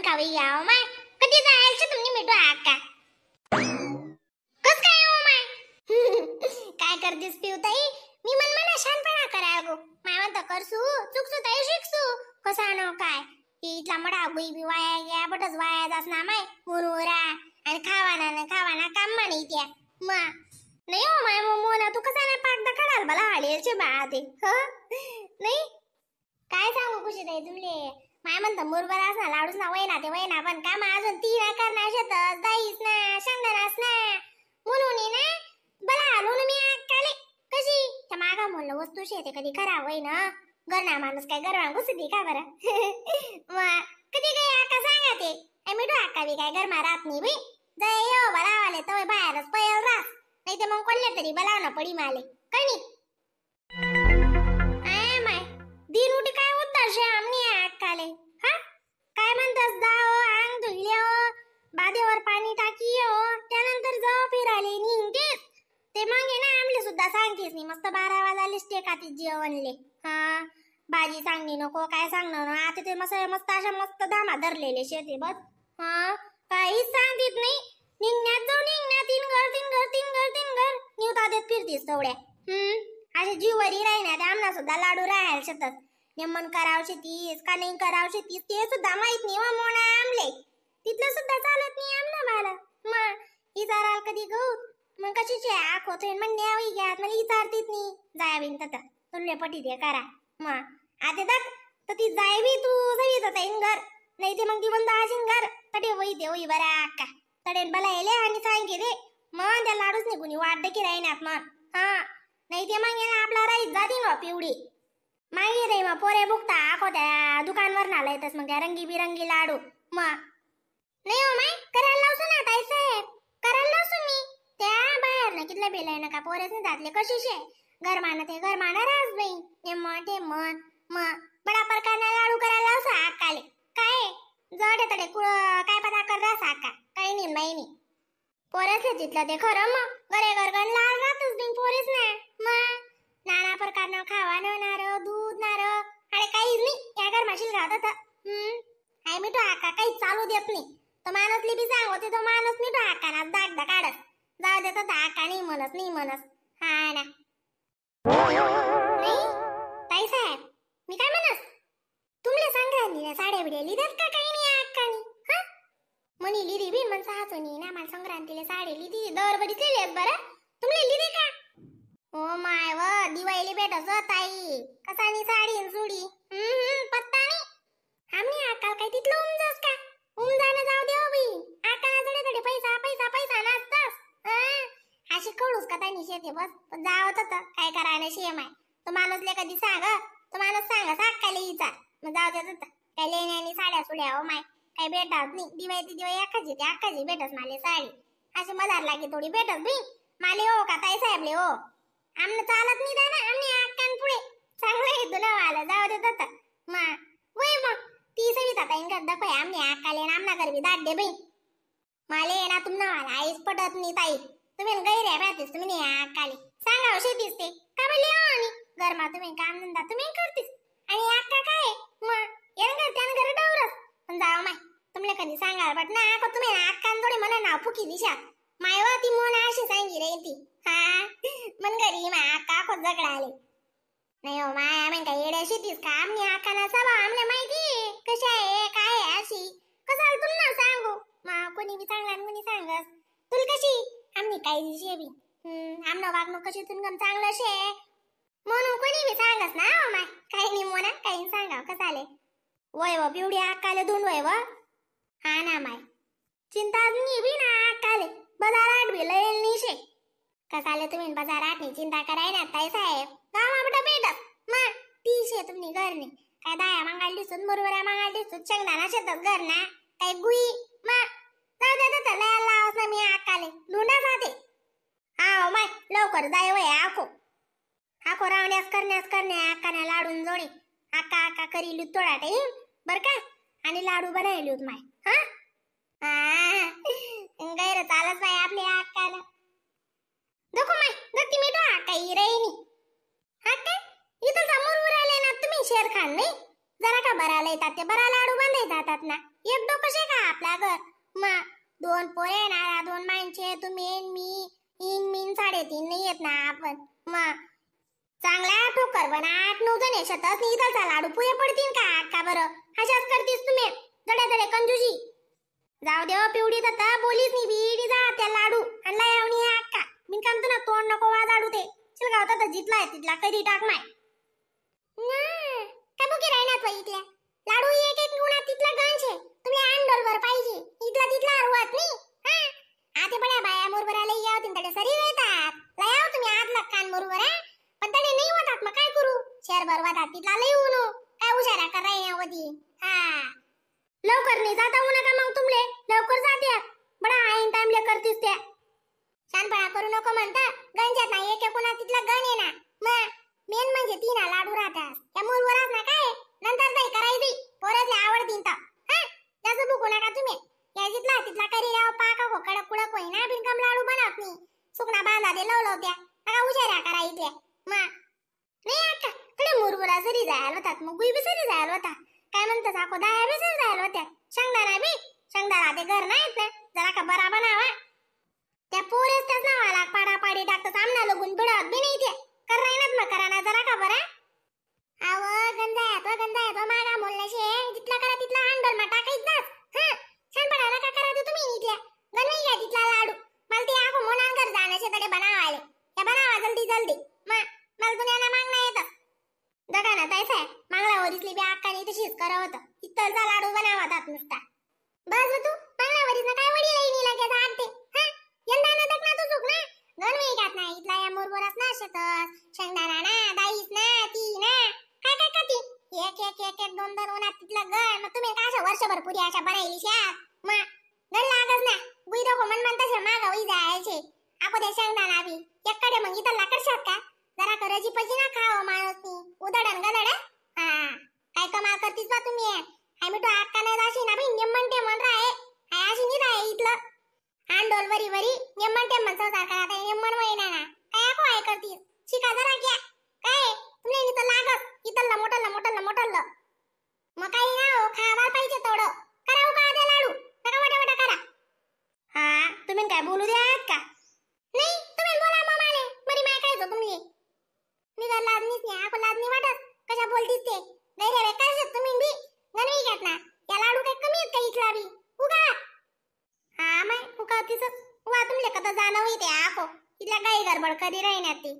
कावी याव माय कधी जायचं तुम्ही मिठू आका कस काय हो माय? काय करतेस पिवताई? मी मन मना शानपणा करा गो माय म्हणता करसू चुकसू ताई शिकसू कसा नो काय इथला मडा गुई बी वाया गया बटच वाया जास ना माय मुरुरा आणि खावाना ना खावाना काम माने त्या मा नाही हो माय मोना तू कसा ना पाक दखडाल मला हाडेल छे बा ते ह नाही काय सांगू खुशी ताई तुमले माय म्हणता मुरबर असणार लाडूच ना वयना ते वयना पण काम अजून ती ना करणार शेतच दाईस ना शेंगदाणास ना म्हणून ना बला आलो ना मी आकाले कशी त्या मागा म्हणलं वस्तू शेते कधी खराब होई ना घरना माणूस काय गरमा घुसती का बरं? मग कधी काही आका सांगा ते ऐ मिठू आका बी काय गरमा राहत नाही बाई जाय हो बलावाले तोय बाहेरच पयल रास नाही तर मग कोणले तरी बलावणं पडी माले कणी I my दिन उठी काय होत शे आमनी आकाले हा काय म्हणतास दाओ अंग धुले हो बादेवर पाणी टाकी हो त्यानंतर जाओ फिराले निघतेस ते मग ना आमले सुद्धा सांगतेस नाही मस्त 12 वाजाले टेकाती जेवणले हा भाजी सांगणी नको काय सांगणार ना आता ते मस्त मस्त अशा मस्त धामा धरलेले शेते बस हा काहीच सांगतीत नाही निघण्यात जाऊ निघण्यात तीन घर तीन घर तीन घर तीन घर निवता देत फिरतीस तेवढ्या असे जीवरी राहीना ते आमना सुद्धा लाडू राहायला शेतात नेमन करावशे तीस का नाही करावशे तीस ते सुद्धा माहित नाही वा मोना आमले तिथलं सुद्धा चालत नाही आमना मला मग इचाराल कधी गहू मग कशीचे आख होतोय मग न्यावी घ्यात मला इचारतीत नाही जायाबीन तत तुले पटी दे करा मग आता दाख तर ती जायबी तू जाई जाता घर नाही ते मग ती बंद आशीन घर तडे वही दे वही बरा अक्का तडेन बला येले आणि सांगे दे मग त्या लाडूच नाही कुणी वाट की राहीनात मग हा नाही ते मग येणं आपला राईत जाती मग पिवडी मागे रे मग पोरे बुकता आखो त्या दुकानवर नाला येतस मग त्या रंगी बिरंगी लाडू मग नाही हो माय करायला लावसू ना ताई साहेब करायला लावसू मी त्या बाहेर ना कितल्या बेला आहे ना का पोरेच नाही जातले कशी शे गरमाना ते गरमाना रास बाई ते मन ते मन मग बडा प्रकारना लाडू करायला लावसा आकाले काय जड तडे कुळ काय पता कर रास आका काही नाही बाई नाही पोरेसले जितलं ते खरं मग घरे घर लाल राहतच नाही पोरेस ना मग नाना प्रकारनं खावा नार दूध नार अरे काहीच नाही या घर माशील राहत आई मिठू आका काही चालू देत नाही तो माणूसली बी सांगते तो माणूस मिठू आका ना दाग दा काढत जाऊ देत आका नाही म्हणस नाही म्हणस हा ना नाही ताई साहेब मी काय म्हणस तुमले संक्रांतीला साड्या बिड्या लिहितात का काही नाही अक्कानी हा म्हणी लिहिली बी मन साचो नाही ना मला संक्रांतीला साडी लिहिली दरबडीच लिहिली बरं तुमले लिहिली का? हो my व दिवाळी भेटस ताई कसानी साडी न सुडी पत्ता नाही आम्ही आकाल काय तिथलं उमजास का उमजानं जाऊ दे हो बाई आकाला थोडे थोडे पैसा पैसा पैसा नसतास अशी कळूस का ताई शेते बस पण जावत होतं काय करायला शेम आहे तो माणूसले कधी सांग तो माणूस सांग साकाले विचार मग जाऊ देत होतं काय लेण्याने साड्या सुड्या हो my काही भेटत नाही दिवाळी ती दिवाळी अक्काची ती अक्काची भेटस माले साडी अशी मधार लागे थोडी भेटस बाई माले हो का ताई साहेबले हो आमनं चालत नाही ना आमने अक्कान पुढे चांगलं आहे तुला आलं जाऊ देत होतं मा वय मग ती सविता ताईन कर दाखवाय आमने अक्काले ना आमना करबी दाट दे बाई माले ना तुमना मला आईच पटत नाही ताई तुम्ही गैऱ्या भ्यातीस तुम्ही नाही अक्काले सांगा शेतीस ते का बोलले हो आणि घरमा तुम्ही काम धंदा तुम्ही करतीस आणि अक्का काय मग येन घर त्यानं घर डवरस पण जाव माय तुमले कधी सांगाल बट ना का तुम्ही अक्कान थोडी म्हणा नाव फुकी दिशा माय व ती मोन अशी सांगी रे ती हा मन घरी माय अक्का खोत झगडा आले नाही हो माय आम्ही काय येड्या शेतीस का आमनी अक्काना स्वभाव आमले माहिती कशी आहे काय आहे अशी कसाल तुला सांगू मा कोणी बी चांगला कोणी सांगस तुला कशी आमनी काय दिशे बी आमनं वागणूक कशी तुमगम चांगलं शे म्हणून कोणी बी सांगस ना हो माय काही नाही मोना काही सांगाव कसाले वय व पिवडी अक्काले दोन वय व हा ना माय चिंता नाही बी ना अक्काले बाजारात बी लयेल नाही शे कसाले तुम्ही बाजारात नाही चिंता कराय ना ताई साहेब गावा बेटा भेटत मग तीशे तुम्ही घरने काय दाया मागायला दिसून बरोबर मागायला दिसून शेंगदाणा शेतात घर ना काय गुई मग जाऊ दे तर लयाला लावस ना मी अक्काले लुंडा जाते हा माय लवकर जाय वय आखो आखो रावण्यास करण्यास करण्या अक्काने लाडून जोडे अक्का अक्का करी थोडा टाईम बर का आणि लाडू बनायली होत माय हा गैर चालत बाई आपल्या अक्काला देखो माय नक्की मिठो अक्का ही रहिनी हा काय इथं समोर आले ना तुम्ही शेर खान नाही जरा का बरा लयतात ते बरा लाडू बांधाय जातात ना. एक डोकं शे का आपला घर? मग दोन पोरे ना, दोन माणसे, तुम्ही मी इन मीन 3.5 नाही येत ना आपण. मग चांगला ठोकर बना 8-9 जण आहे शतच नाही इथलचा लाडू पुरे पडतील का का बरं? अशाच करतीस तुम्ही जडे जडे कंजूशी. जाऊ देव पिवडी तर बोलीच नाही बीडी जा त्या लाडू आणला यावणी अक्का मी काम ना तोंड नको वाजाडू ते शिलगाव तर जितला आहे तिथला कधी टाक माय ना काय बुकी राहणार तो इथल्या लाडू एक एक गुणा तिथला गंज आहे तुम्ही आंडोलवर पाहिजे इथला तिथला अरवत नाही. हा आते बड्या बाया मोरबरा लई याव तिकडे सरी येतात लयाव तुम्ही आत लक्कान मोरबरा पण तडे नाही होतात मग काय करू शेर भरवतात तिथला लई ऊन काय हुशारा कराय होती. हा लवकर नाही जाता ऊ नका मग तुमले लवकर जाते बडा आईन टाइमले करतीस त्या शानपणा करू नको म्हणता गंजात ना एक कोणा तिथला गण आहे ना. मग मेन म्हणजे तीन लाडू राहतात त्या मुरवराच ना काय नंतर नाही करायची पोरातले आवडतीन तर. हा जास्त बुकू नका तुम्ही या जिथला तिथला करी राव पाका हो कडक कुडक होईना बिनकम लाडू बनवत नाही सुकना बांधा दे लवलव त्या नका हुशाऱ्या करा इथल्या. मग नाही अक्का थोडे मुरमुरा सरी जायला होतात मग गुई बी सरी जायला होता काय म्हणतात आको दहा बी सरी जायला होत्या शेंगदाणा बी शेंगदाणा ते घर नाहीत ना जरा का बरा बनावा त्या पोरेस त्याच नावाला पाडापाडी टाकतात आमना लगून बिडत बी नाही ते कर राहिनात मग करा ना जरा का बरा. आव गंजा येतो गंजा येतो मागा बोलण्याशे जिथला करा तिथला हांडल मा टाकायच ना. हा छानपणा नका करा ते तुम्ही इथल्या गणवी घ्या तिथला लाडू मला ते आको मोनान घर जाण्याचे तडे बनावाले त्या बनावा जल्दी जल्दी मग मला दुनियाला मागणं येतं दगा ना तैसा आहे मागला वरीसली बी अक्काने तशीच करावं होतं इतरचा लाडू बनावतात नुसता बस तू मागला वरीस ना काय वडील नाही लगेच आगते. हा यंदा ना दक ना तू चुक ना गणवी घ्यात ना इथला या मुरमुरास ना शेतस शेंगदाणा ना दाईस ना ती ना काय काय का ती एक एक एक एक दोन दोन उन्हात तिथलं गण मग तुम्ही काय अशा वर्षभर पुरी अशा बनायली शात मग गण लागच ना गुई दोघं मन म्हणता मागा वही जायचे आपण ते शेंगदाणा बी एकडे मग इथं लाकड का जरा करजी पजी ना खाओ माणूस नी उदडन गदड. हा काय कमाल करतीस बा तुम्ही हाय मिठो अक्का नाही जाशी ना बाई निम्मन ते मन राहे हाय अशी नाही राहे इथलं आंडोल वरी वरी निम्मन ते मन संसार करा आता निम्मन वय ना काय आको आहे करतीस शिका जरा घ्या काय तुम्ही इथं लागत इथलं मोठलं मोठलं मोठलं मग काही ना हो खावा पाहिजे थोडं करावं का ते लाडू नका वाटा वाटा करा. हा तुम्ही काय बोलू द्या का नाही तुम्ही बोला मग माले मरी माय काय तुम्ही मी काय लाजनीच नाही आपण लाजनी वाटत कशा बोलतीस ते गैरे बेकार तुम्ही बी गणवी घ्यात ना या लाडू काय कमी आहेत का इथला बी उगा. हा माय उगा तिसच वा तुमले कदा जाणं होई ते आखो इथल्या काही गडबड कधी राहीना ती.